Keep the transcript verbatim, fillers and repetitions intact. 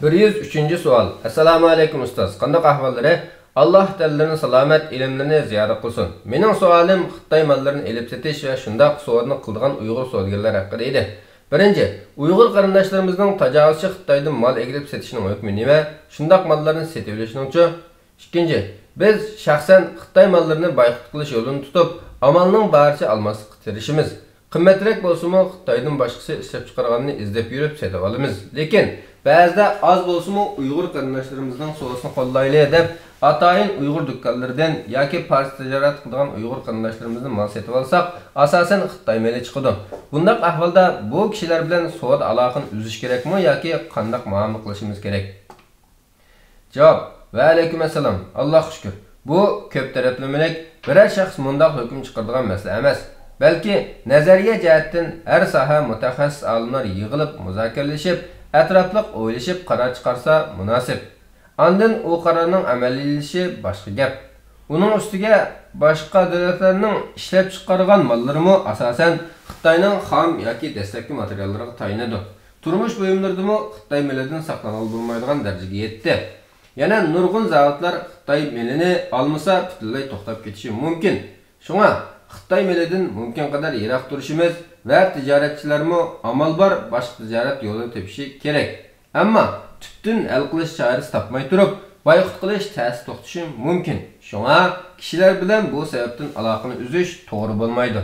بىر يۈز ئۈچىنچى سوئال. ئەسسالامۇ ئەلەيكۇم ئۇستاز، قانداق ئەھۋاللىرى؟ ئاللاھ تەنلىرىنى سالامەت، ئىلىملىرىنى زىيادە قىلسۇن. مېنىڭ سوئالىم خىتاي ماللىرىنى ئېلىپ سېتىش ۋە شۇنداق سودا قىلىدىغان ئۇيغۇر سودىگەرلەر ھەققىدە ئىدى. بىرىنچى، ئۇيغۇر قېرىنداشلىرىمىزنىڭ تاجاۋۇزچى خىتايدىن مال ئەكىرىپ سېتىشىنىڭ ھۆكمى نېمە؟ شۇنداق ماللارنى سېتىۋېلىشنىڭچۇ؟ ئىككىنچى، بىز شەخسەن خىتاي ماللىرىنى بايقۇت قىلىش يولىنى تۇتۇپ، ئامالنىڭ بارىچە ئالماسلىققا تىرىشىمىز. قىممەترەك بولسىمۇ، خىتايدىن باشقىسى ئىشلەپچىقارغاننى ئىزدەپ يۈرۈپ سېتىۋالىمىز. لېكىن بەزىدە ئاز بولسىمۇ ئۇيغۇر قېرىنداشلىرىمىزنىڭ سودىسىنى قوللايلى دەپ، ئاتايىن ئۇيغۇر دۇكانلىرىدىن ياكى پارس تىجارەت قىلىدىغان ئۇيغۇر قېرىنداشلىرىمىزدىن مال سېتىۋالساق، ئاساسەن خىتاي مېلى چىقىدۇ. بۇنداق ئەھۋالدا بۇ كىشىلەر بىلەن سودا ئالاقىنى ئۈزۈش كېرەكمۇ ياكى قانداق مۇئامىلە قىلىشىمىز كېرەك؟ جاۋاب: ۋەئەلەيكۇم ئەسسالام، ئاللاھقا شۈكۈر. بۇ كۆپ تەرەپلىمىلىك، بىرەر شەخس مۇنداق ھۆكۈم چىقىرىدىغان مەسىلە ئەمەس. بەلكى نەزەرىيە جەھەتتىن ھەر ساھە مۇتەخەسسىس ئالىملار يىغىلىپ مۇزاكىرىلىشىپ، ئەتراپلىق ئويلىشىپ قارار چىقارسا مۇناسىپ. ئاندىن ئۇ قارارنىڭ ئەمەلىيلىشىشى باشقا گەپ. ئۇنىڭ ئۈستىگە باشقا دۆلەتلەرنىڭ ئىشلەپچىقارغان ماللىرىمۇ ئاساسەن خىتاينىڭ خام ياكى دەسلەپكى ماتېرىياللىرىغا تايىنىدۇ. تۇرمۇش بۇيۇملىرىدىمۇ خىتاي مېلىدىن ساقلانغىلى بولمايدىغان دەرىجىگە يەتتى. يەنە نۇرغۇن زاۋۇتلار خىتاي مېلىنى ئالمىسا پۈتۈنلەي توختاپ كېتىشى مۇمكىن. شۇڭا خىتاي مېلىدىن مۇمكىنقەدەر يىراق تۇرۇشىمىز ۋە تىجارەتچىلەرمۇ ئامال بار باشقا تىجارەت يولىنى تېپىشى كېرەك. ئەمما تۈپتىن ھەل قىلىش چارىسى تاپماي تۇرۇپ، بايقۇت قىلىش تەستە توختىشى مۇمكىن. شۇڭا كىشىلەر بىلەن بۇ سەۋەبتىن ئالاقىنى ئۈزۈش توغرا بولمايدۇ.